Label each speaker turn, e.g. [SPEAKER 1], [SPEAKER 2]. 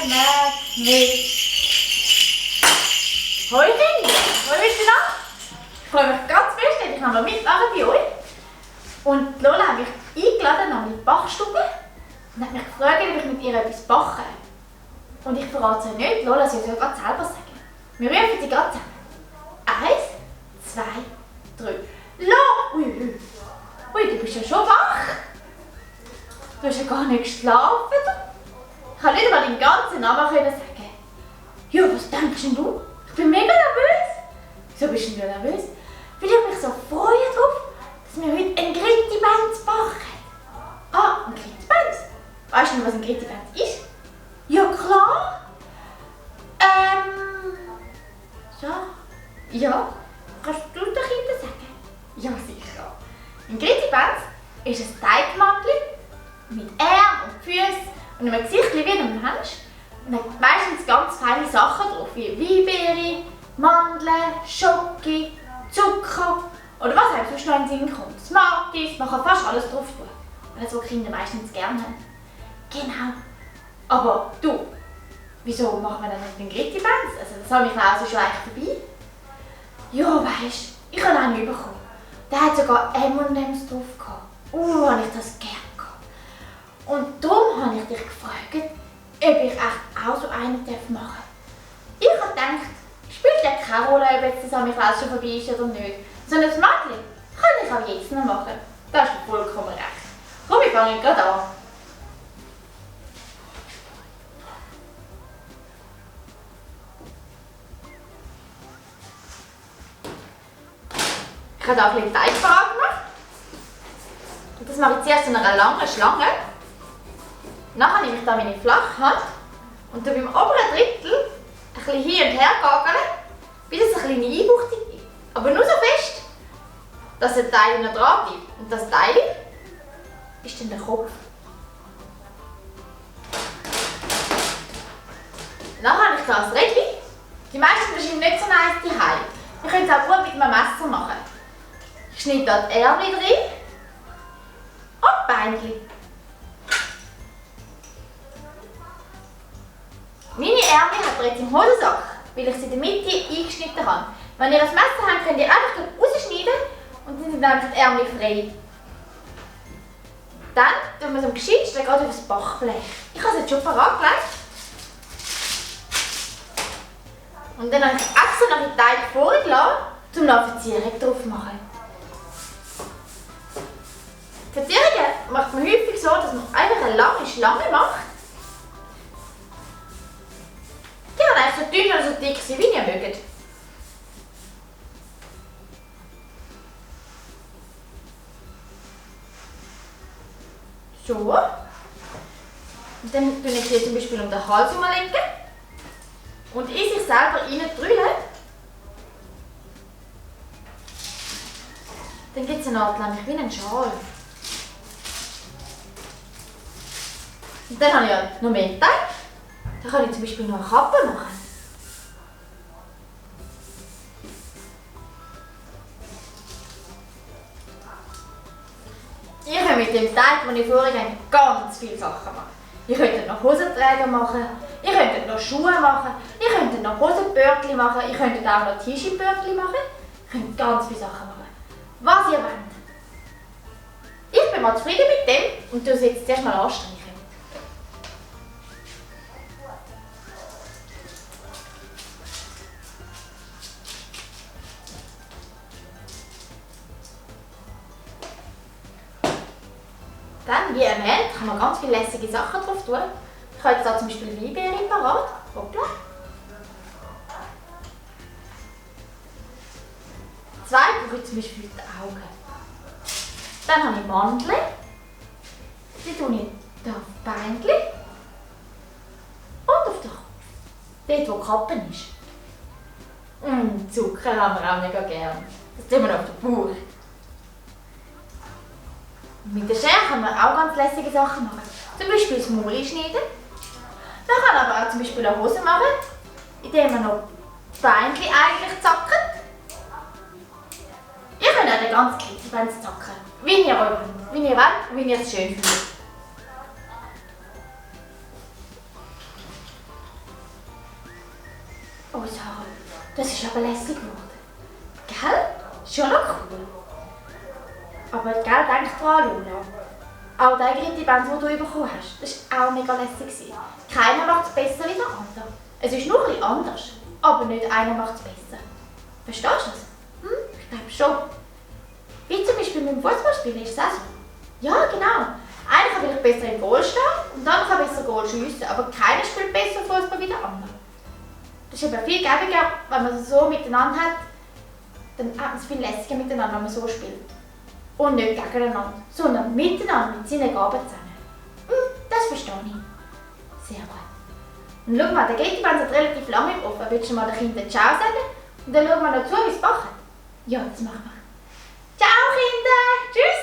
[SPEAKER 1] Hoi Kinder, wo bist du noch? Ich freue mich ganz fest, ich kann noch mitmachen bei euch. Und Lola hat mich eingeladen an meine Backstube und hat mich gefragt, ob ich mit ihr etwas backe. Und ich verrate es euch nicht, Lola soll es gerade selber sagen. Wir rufen sie gerade zusammen. 1, 2, 3. Lola! Ui, du bist ja schon wach. Du hast ja gar nicht geschlafen. Ich kann nicht einmal deinen ganzen Namen sagen. Ja, was denkst denn du? Ich bin mega nervös. Wieso bist du nervös? Weil ich mich so freue drauf, dass wir heute einen Grittibänz backen. Ah, ein Grittibänz? Weißt du nicht, was ein Grittibänz ist? Ja, klar. Ja. Kannst du den Kindern sagen? Ja, sicher. Ein Grittibänz ist ein Teigmantel mit Armen und Füßen und einem Gesicht wie einem Mensch. Und hat meistens ganz feine Sachen drauf, wie Weinbeere, Mandeln, Schoki, Zucker oder was einem sonst noch in den Sinn kommt. Smarties, man kann fast alles drauf tun, weil das, was Kinder meistens gerne haben. Genau. Aber du, wieso machen wir dann nicht den Grittibänz? Also das habe ich auch schon eigentlich vorbei. Ja, weisst, ich habe einen bekommen. Der hat sogar M&M's drauf gehabt. Habe ich das gerne gehabt. Und darum habe ich dich gefragt, ob ich echt auch so einen machen darf. Ich habe gedacht, es spielt ja keine Rolle, ob jetzt das Samichlaus schon vorbei ist oder nicht. Sondern das Mädchen kann ich auch jetzt noch machen. Das ist vollkommen recht. Komm, wir fangen gerade an. Ich habe hier ein bisschen Teig parat gemacht. Und das mache ich zuerst in einer langen Schlange. Nachher nehme ich hier meine Flachhand und beim oberen Drittel ein bisschen hin und her gageln, bis es eine kleine Einbuchtung gibt. Aber nur so fest, dass der Teil noch dran bleibt. Und das Teil ist dann der Kopf. Nachher habe ich hier ein Rädchen. Die meisten wahrscheinlich nicht so nice zu Hause. Wir können es auch gut mit einem Messer machen. Ich schneide hier die Ärmel drin und die Beinchen. Meine Ärmel hat ihr jetzt im Hosensack, weil ich sie in der Mitte eingeschnitten habe. Wenn ihr ein Messer habt, könnt ihr einfach rausschneiden und dann sind einfach die Ärmel frei. Dann tun wir es am geschicktesten gerade auf das Backblech. Ich habe es jetzt schon parat gelegt. Und dann habe ich extra noch den Teig vorgelassen, um noch eine Verzierung drauf zu machen. Verzierungen macht man häufig so, dass man einfach eine lange Schlange macht. Die kann eigentlich so dünn oder so dick sein, wie ihr mögt. So. Und dann tue ich sie zum Beispiel um den Hals herumlegen und in sich selber reindrüllen. Dann gibt es eine Art nämlich wie einen Schal. Und dann habe ich ja noch mehr Teig. Dann kann ich zum Beispiel noch eine Kappe machen. Ihr könnt mit dem Teig, den ich vorhin habe, ganz viele Sachen machen. Ihr könnt noch Hosenträger machen, ihr könnt noch Schuhe machen, ihr könnt noch Hosenböckchen machen, ihr könnt auch noch T-Shirt-Böckchen machen. Ihr könnt ganz viele Sachen machen. Was ihr wollt. Ich bin mal zufrieden mit dem und du jetzt zuerst mal anstreichen. Dann, wie erwähnt, kann man ganz viele lässige Sachen drauf tun. Ich habe jetzt hier zum Beispiel Weinbeere parat. Hoppla. 2 brauche ich zum Beispiel für die Augen. Dann habe ich Mandeln. Die tue ich auf die Beinchen. Und auf den Kopf. Dort, wo die Kappe ist. Zucker haben wir auch mega gerne. Das tun wir auf den Bauch. Mit der Schere kann man auch ganz lässige Sachen machen. Zum Beispiel das Maul schneiden. Man kann aber auch zum Beispiel eine Hose machen, indem man noch die Beinchen eigentlich zackert. Ihr könnt auch den ganzen Grittibänz zackern, wie ihr wollt und wie ihr es schön findet. Oh Sarah, das ist aber lässig geworden. Gell? Schon noch cool. Aber gell, denk dran, Lola. Auch der Grittibänz, den du bekommen hast, das war auch mega lässig. Keiner macht es besser wie der andere. Es ist nur etwas anders, aber nicht einer macht es besser. Verstehst du das? Ich glaube schon. Wie zum Beispiel mit dem Fußballspielen ist es auch so. Ja, genau. Einer kann vielleicht besser im Goal stehen und der andere kann besser Goal schiessen, aber keiner spielt besser Fußball wie der andere. Das ist eben viel gäbiger, wenn man es so miteinander hat, dann hat man es viel lässiger miteinander, wenn man so spielt. Und nicht gegeneinander, sondern miteinander mit seinen Gaben zusammen. Das verstehe ich. Sehr gut. Und schau mal, der Grittibänz hat relativ lange im Ofen. Willst du mal den Kindern Ciao sagen? Und dann schauen wir noch zu, wie es backt. Ja, das machen wir. Ciao, Kinder! Tschüss!